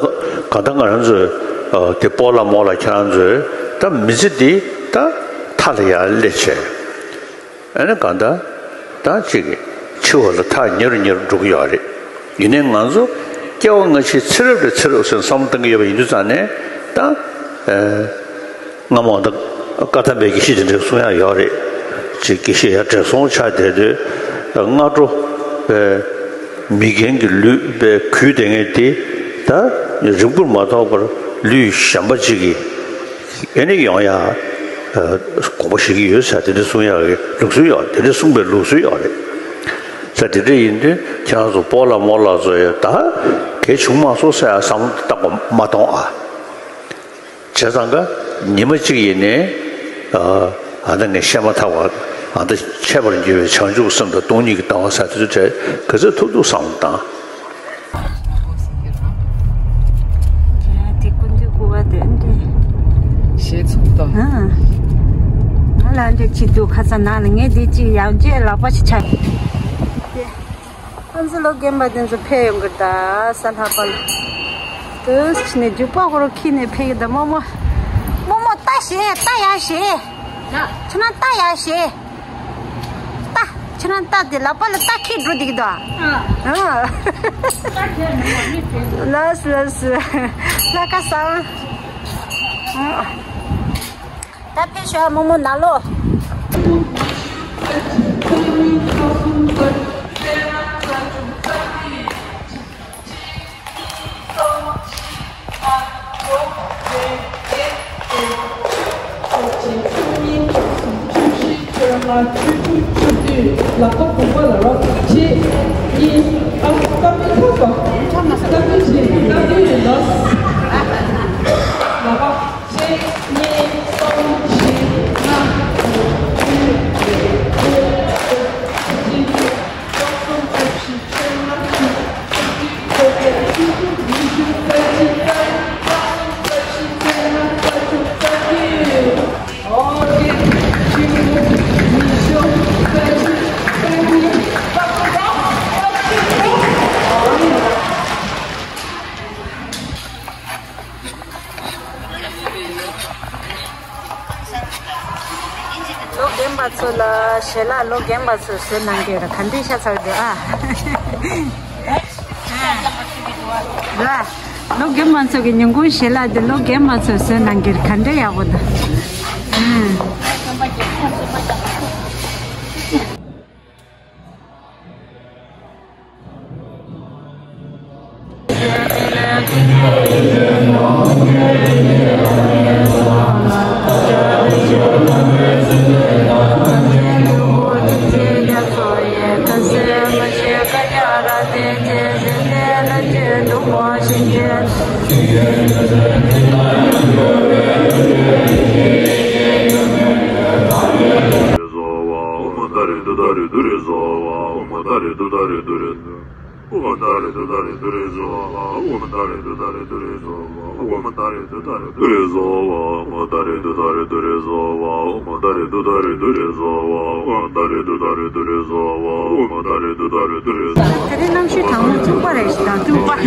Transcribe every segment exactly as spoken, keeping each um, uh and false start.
གང་ལྟར་ང་རང་ཚོས་དེ་སྤོ་ལགས་རྨོ་ལགས་ཁྱེད་རང་ཚོས་ད་མི་ཚེ་འདི་ད་མཐའ་ལ་ཡར་སླེབས་བྱས། ཨ་ནི་གང་ལྟར་ད་ཅིག་འཆི་བ་ལ་ཐག་ཉེ་རུ་ཉེ་རུ་འགྲོ་གི་ཡོད་རེད། ཡིན་ནའི་ང་ཚོ་སྐྱེ་བ་སྔ་ཕྱི་ཚེ་རབས་ནས་ཚེ་རབས་སུ་བསམ་བློ་གཏོང་གི་ཡོད་པ་ཡིན་དུས་ཙང་ནས་ད། སྔ་མོ་ད་བཀའ་གདམས་པའི་དགེ་བཤེས་དེ་འདྲ་གསུང་ཡག་ཡོད་རེད། ཅིག་དགེ་བཤེས་ཡར་དྲན་གསོ་ཆགས་བསྡད་དུས་སྔ་དྲོ་པའི་མི་རྒན་གྱི་ལུས་པའི་གུས་བསྡད་མཁན་དེ་ད་རིང་པོར་མ་ཐོགས་པར་ལུས་གཞན་པ་ཅིག་གིས་ཨེ་ནི་ཡོང་ཡག་དགོངས་པ་བཞེས་ཀྱི་ཡོད་ཟེར་དེ་འདྲ་གསུང་ཡག་གི་ལུགས་སྲོལ་ཡོད། དེ་འདྲ་གསུངས་པའི་ལུགས་སྲོལ་ཡོད་རེད། ཟེར་དེ་འདྲ་ཡིན་དུས་ཁྱེད་རང་ཚོ་སྤོ་ལགས་རྨོ་ལགས་ཚོ་ཡང་ད་གལ་བྱུང་མ་སོང་ཟེར་ཡག་བསམ་བློ་བཏང་དགོས་མ་གཏོང་ཨ། བྱས་ཙང་ཀ་ཉི་མ་གཅིག་ཡིན་ནའི། ཨ་ད་ངས་བཤད་མ་ཐག་པ་ཨ་ད་འཆད་པར་འགྱུར་བའི་བྱང་ཆུབ་སེམས་དང་སྟོང་ཉིད་ཀྱི་ལྟ་བ་ཟེར་དེ་ཚོ་གྲས་ག་ཚོད་ཐུབ་ཐུབ་བསམ་བློ་བཏང་། དེ་ཀུན་འདུས་སྐུ་བ་དེ་འདྲས། ཞེས་ཚུགས་དང་། ཨ་ང་ལ་འདྲས་ཅིག་འདུག་ཁ་ས་ནང་ལ་ངས་འདི་ཅིག་ཡང་རྗེས་ལག་པ་ཞིག་ཆགས། ཁོང་ཚོ་ལོ་རྒན་པ་དེ་ཚོ་ཕེབས་ཡོང་གི་རེད་ད། ས་ལྷག་པ་ལ། དུས་ཕྱི་ནས་རྒྱུག་པ་ཧོ་རོ་ཁྱེར་ནས་ཕེབས་ཀྱི་ད། རྨོ་མོ། རྨོ་མོ་ལྟ་ཞེས། ལྟ་ཡག་ཞེས། ཁྱེད་རང་ལྟ་ཡག་ཞེས། ལྟ། ཁྱེད་རང་ལྟ་དེ་ལག་པ་ལ་ལྟ་ཁྱེར་འགྲོ་བསྡད་ཀྱི་འདུག་ཨ། ལགས་སོ་ལགས་སོ། ལྷ་ཁ་བཟང་། ད་ཕེབས་ཤོག་རྨོ་མོ་ནང་ལོགས། ལག་པ་གུག་པ་ལ་རོགས་བྱེད། གཉིས། ཨ་ཀ་པི་ཁ་པ། ཀ་པི་བྱེད། ཀ་པི་ཡིན་ལ། ལག་པ། གཅིག་གཉིས། གསུམ། བཞི། ལྔ། དྲུག་དྲུག་ལོ་རྒན་པ་ཚོ་ལ་ཞལ་ལག་ལོ་རྒན་པ་ཚོས་བཟོས་གནང་གི་ཡོད་ར། ག་འདྲས་ཤ་ཚ་གི་འདུག་ཨ། ལ། ལོ་རྒན་པ་ཚོ་གི་ཉིན་གུང་ཞལ་ལག་འདི་ལོ་རྒན་པ་ཚོས་བཟོས་གནང་གི་ར། ག་འདྲས་ཡག་པོ་འདུག་ཨ། དེ་རིང་གནམ་གཤིས་གྲང་མོ་བཙུགས་པ་རེད་ཞིག་དང་བཙུགས་པ།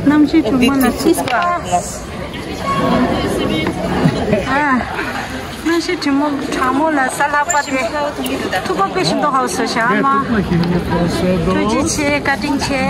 གནམ་གཤིས་གྲང་མོ་ལ་བཙུགས་པ། ཨ། གནམ་གཤིས་གྲང་མོ་གྲང་མོ་ལ་ས་ལྷག་པ་དེ་ཐུག་པ་དཔེ་ཞིག་འདུག་ཧའོ་སོ་ཤ་མ། ཐུགས་རྗེ་ཆེ། བཀའ་དྲིན་ཆེ།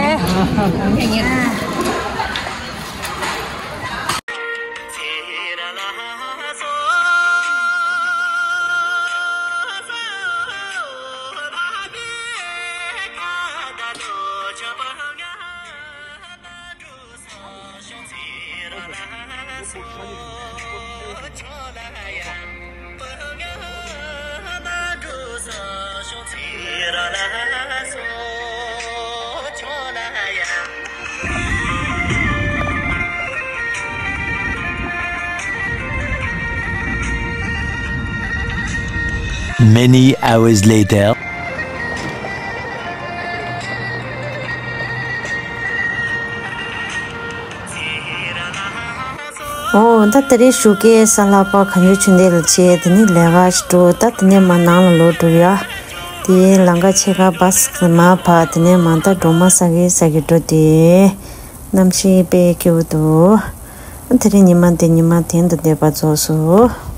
Many hours later. ཨོ། ད་དེ་རིང་ཞོགས་ཀས་གཟའ་ལྷག་པ་གངས་ལྗོངས་ཆོས་སྡེ་ལ་བྱས། དེ་ནས་ལས་ཀ་ཞིག་འགྲོ། ད་དེ་ནས་མར་ནང་ལ་ལོག་འགྲོ་ཡ། དེ་ལམ་ཁ་ཕྱེད་ཀ་བཱ་སི་མར་བབས། དེ་ནས་མར་ད་སྒྲོལ་མ་ས་གི་ས་གི་འགྲོ་དེ། གནམ་གཤིས་དཔེ་སྐྱིད་པོ་འདུག་དེ་རིང་ཉི་མ་འདི་ཉི་མ་དོན་དུ་བསྡད་པ་རྫོགས་སོང་།